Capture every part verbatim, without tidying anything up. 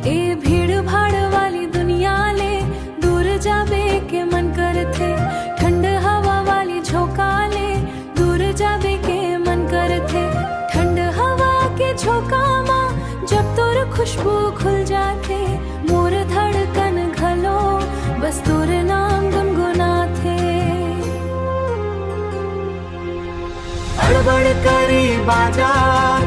ए भीड़ भाड़ वाली दुनिया ले दूर जाबे के मन करथे। ठंड हवा वाली झोंका ले दूर जाबे के मन करथे। ठंड हवा के झोंका मा जब तोर खुशबू घुल जाथे, मोर धड़कन घलो बस तोर नाम गुनगुनाथे। अड़बड़ करी बाजा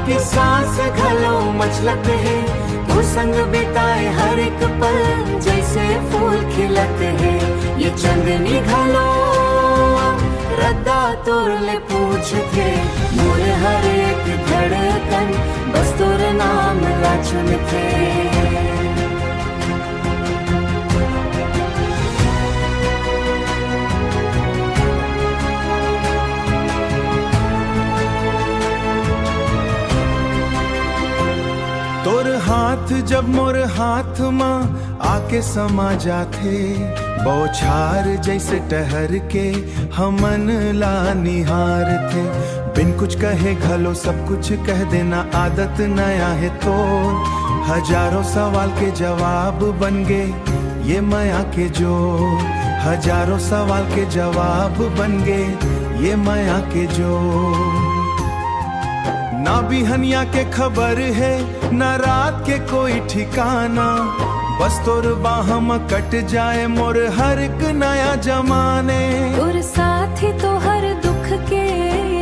के सांस घलो मचलत हे, तोर संग बिताए हर एक पल जैसे फूल खिलत हे। ये चांदनी घलो रद्दा तोर ले पूछथे, मोर हर एक धड़कन बस तोर नाम ला चुनथे। तोर हाथ जब मोर हाथ मा आके समा जाथे, बौछार जैसे टहर के हमन ला निहारथे। बिन कुछ कहे घलो सब कुछ कह देना आदत नया हे तोर। हजारों सवाल के जवाब बन गे ये मया के जोर, हजारों सवाल के जवाब बन गे ये मया के जोर। ना बिहनिया के खबर हे, ना रात के कोई ठिकाना, बस तोर बाह म कट जाए मोर हर एक नया जमाने। तोर साथ ही तो हर दुख के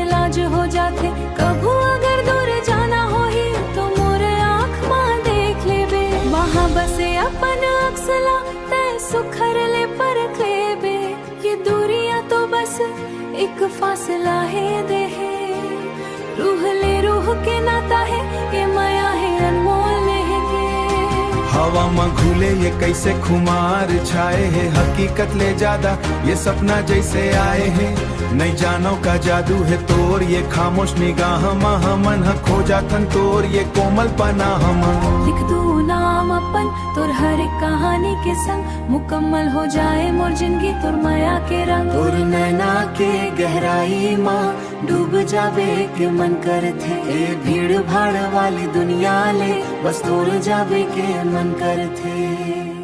इलाज हो जाथे। कभू अगर दूर जाना होही तो मोर आँख मा देख लेबे। वहाँ बसे अपन अक्स ला तैं सुखर ले परख लेबे। ये दूरियां तो बस एक फासला हे दे हे। रूह ले रूह के नाता हे, ये मया हे अनमोल हे के। हवा म घुले ये कैसे खुमार छाए हे, हकीकत ले ज्यादा ये सपना जैसे आए हे। नहीं जानो का जादू हे तोर ये खामोश निगाह म, हमन ह खो जाथन तोर ये कोमल पनाह म। लिख दू नाम अपन तोर हर एक कहानी के संग, मुकम्मल हो जाए मोर जिंदगी तोर मया के रंग। तोर नैना के गहराई मा डूब जाबे के मन करथे, ए भीड़ भाड़ वाली दुनिया ले बस तोर जाबे के मन करथे।